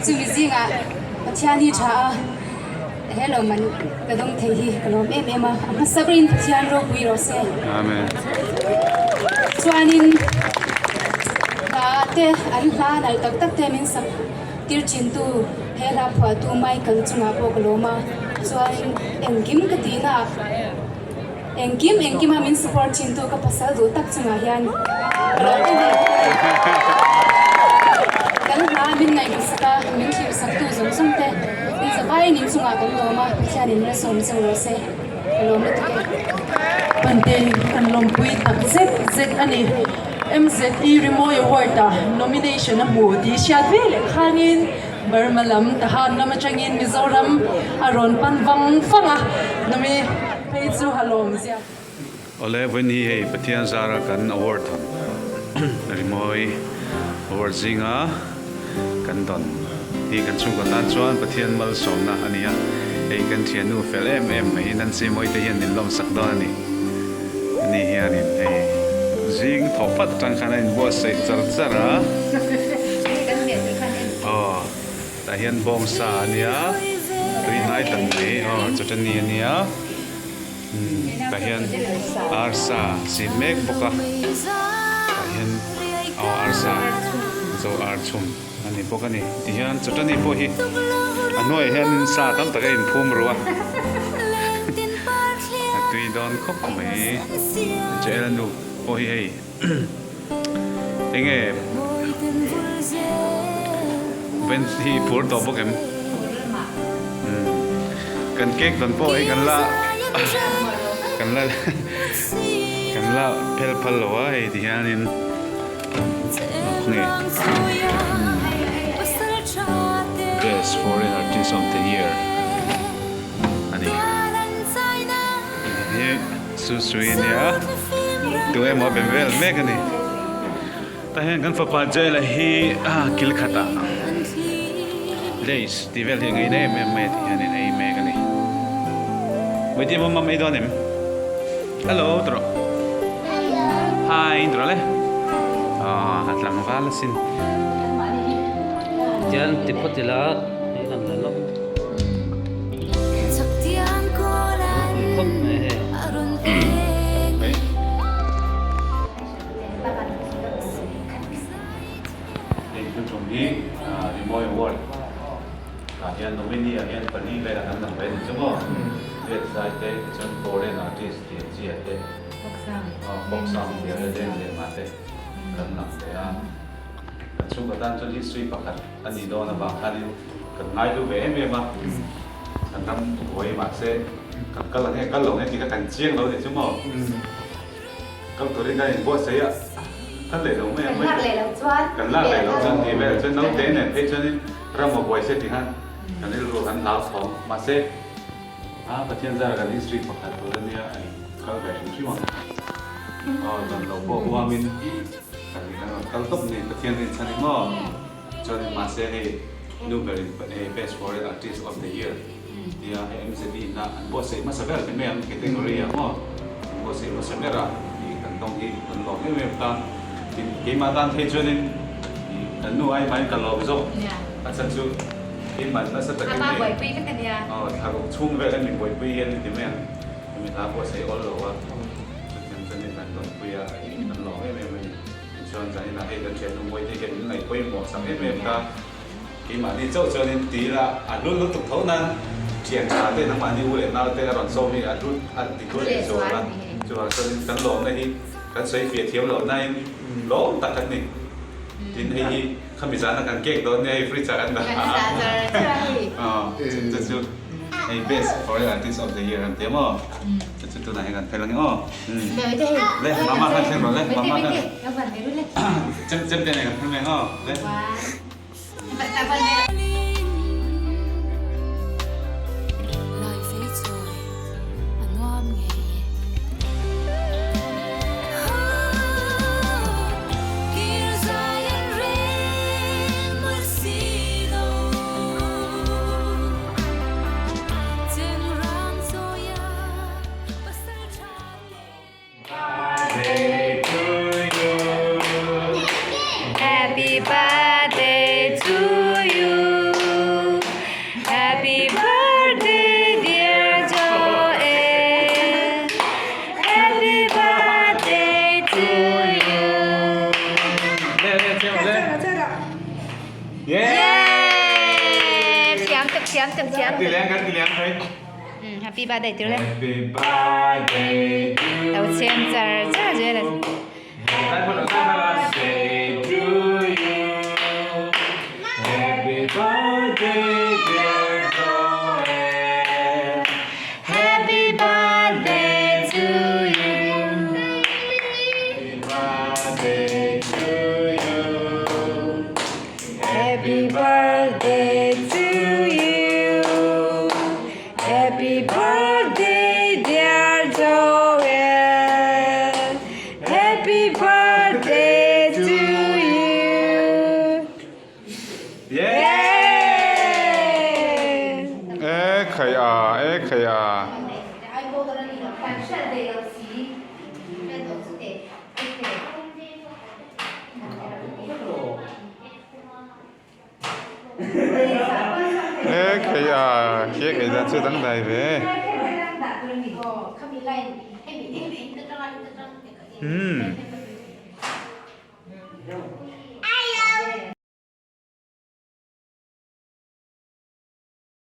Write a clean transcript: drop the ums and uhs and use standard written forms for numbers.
Chumi zingah Pathian hi tha a, he lawmman ka dawng thei hi ka lawm em em a, a hmasa berin Pathian ropui rawh se. Amen. Chuanin hla te an hla nalh tak tak te min sak tir thintu he hla phuahtu Michael chungah pawh ka lawm a, chuanin engkim ka tihna ah Engkim engkima min support thintu ka pasal duh tak chungah hian ka lawm em em bawk a ni. Kan hna min ngaihhmusak a, min thlirsaktu zawng zawng te in zavaiin in chungah kan lawm a, Pathianin malsawm cheu rawh se, ka lawm lutuk e. Pante kan lawmpui tak zet zet a ni. MZE Rimawi Award ah nomination a hmu tih hriat ve leh khanin Burma lam Tahan lam atangin Mizoram a rawn pan vang vang a, nami phei chu a lawm ziak. Awle vawiin hi hei Pathian zara kan award hawn rimawi award zinga kan dawn hi kan chhungkaw tan chuan Pathian malsawmna a ni a, hei kan thiannu fel em em mai Nancy Mawite hian min lawmsak dawn a ni. Ani hianin hei zing thawh phat atang khan a inbuatsaih char char a. Aw tah hian bawngsa a nia tui hnai tak mai aw chutani a nia tah hian arsa sin mek bawk a tah hian aw arsa zo ar chhum a ni bawk a ni tihian chutani pawh hi a hnuaiah hianin sa tam tak a inphum ru a a tui dawn khawp mai Jael nu pawh hi hei enge vent hi phur tawh bawk em kan cake dawn pawh hei kan la kan la kan la phel phal lo a hei tihianin. Best Foreign Artist of the Year a ni. Hei hi Susui a nia, tu emaw a be vel mek a ni. Tah hian kan fapa Jaila hi kil khatah lace tih vel hi a ngaina em em mai a tih hian in ei mek a ni. Vawiin mamma ei dawn em? Hello tawh rawh. Hi tawh rawh le. Aw a tlangval asin. Tian ti phawt ila hei kan la lawk. Ropui khawp mai hei. Hei thu tum hi Rimawi Award ah hian nominee ah hian pali velah kan lang ve a ni chu maw? Red Zai te tichuan Foreign Artist tih ang chi ah te Folk Song tih ang leh lem ah te kan lang ve a. Kan chhungkaw tan chuan history pakhat a nih dawn avang khanin kan ngaihlu ve em em a. Kan ram buai mahse kan kal ang nge kal lo nge tih kha kan chiang lo a ni chu maw? Kal turin kan inbuatsaih a, kal leh lo mai ang mai. Kan lak leh loh chuan. Kan lak leh loh chuan tih vel chuan naute nen phei chuanin ram a buai se tih khan kan rilru kan hlau thawng. Mahse, a Pathian zara kan history pakhat tur a nia a kal ve hrim hrim ang. Aw dan lo pawh huamin kan rawn kal tawp ni Pathian rinchhan hi maw? Chuanin mahse hei nu berin hei best foreign artist of the year tia hei MZE na an buatsaih hmasa ber ti mai ang category ah maw an buatsaih hmasa ber a tih kan tawng hi kan lawm em em ta. Tin keimah tan phei chuanin ih kan nu ai mahin ka lawm zawk a chhan chu keimah nasa takin hei aw thlaruk chhung vel a mi buaipui hian ni ti mai ang hemi hla buatsaih awl lo a chutiang chuanin kan tawnpui a ih kan lawm em em a ni. Tichuan zaninah hei kan thiannu Mawite hian min ngaih pawimawh sak em em ta. Keimahni chauh chuanin ti ila a hlut lutuk tho nan thian tha te nangmahni u leh nau te a rawn sawm hi a hlut a ti hlut leh zual a. Chuvang chuanin kan lawmna hi kan sawi fiah thiam loh nain lawm tak kan ni. Tin hei hi khami zana kan cake dawn nia hei fridge ah kan dah a. Chu chu hei best foreign artist of the year an ti a maw? Chu chu tunah hian kan fel ang e aw. Le mama khan thleng rawh le mama khan chem chem te nei kan thleng reng aw le. Happy birthday to you. Kan ti leng kan ti leng phei. Happy birthday tir le. Happy birthday to Lo chem char char zel a. Happy to you. Happy birthday dear Joel. Happy birthday to you. Happy birthday to you. Happy birthday to you. Happy birthday dear Joel. Happy birthday to you. Yeah! E khai a, e khai a. E khai a, cake ei dan chu dangdai ve. Umm.